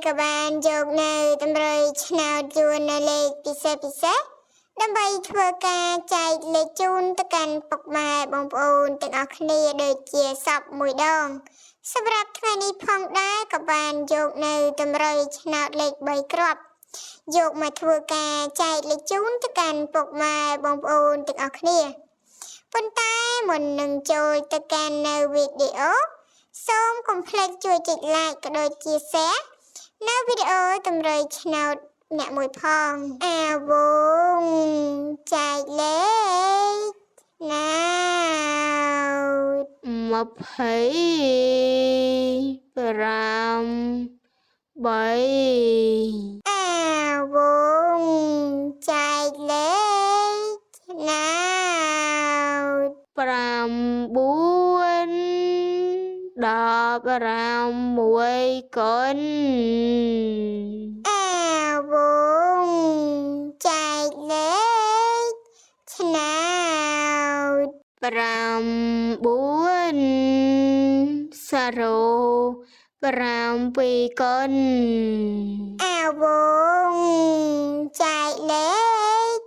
ក៏បានយកនៅតម្រុយឆ្នោតយួននៅលេខពិសេសពិសេសដើម្បីធ្វើការចែកលេខជូនទៅកាន់ពុកម៉ែបងប្អូនទាំងអស់គ្នាដូចជាសពមួយដង។ សម្រាប់ថ្ងៃនេះផងដែរ ក៏បានយកនៅតម្រុយឆ្នោតលេខ3គ្រាប់យកមកធ្វើការចែកលេខជូនទៅកាន់ពុកម៉ែបងប្អូនទាំងអស់គ្នា។ ប៉ុន្តែមុននឹងចូលទៅកាន់នៅវីដេអូ សូមកុំភ្លេចជួយចុច like ក៏ដូចជា share នៅវីដេអូតម្រុយឆ្នោតអ្នកមួយផង។ អាវងចែកលេខណា 28 អាវងចែកលេខណា 9 16កុន អាវងចែកលេខឆ្នោត 9 សារ៉ូ7កុន អាវងចែកលេខ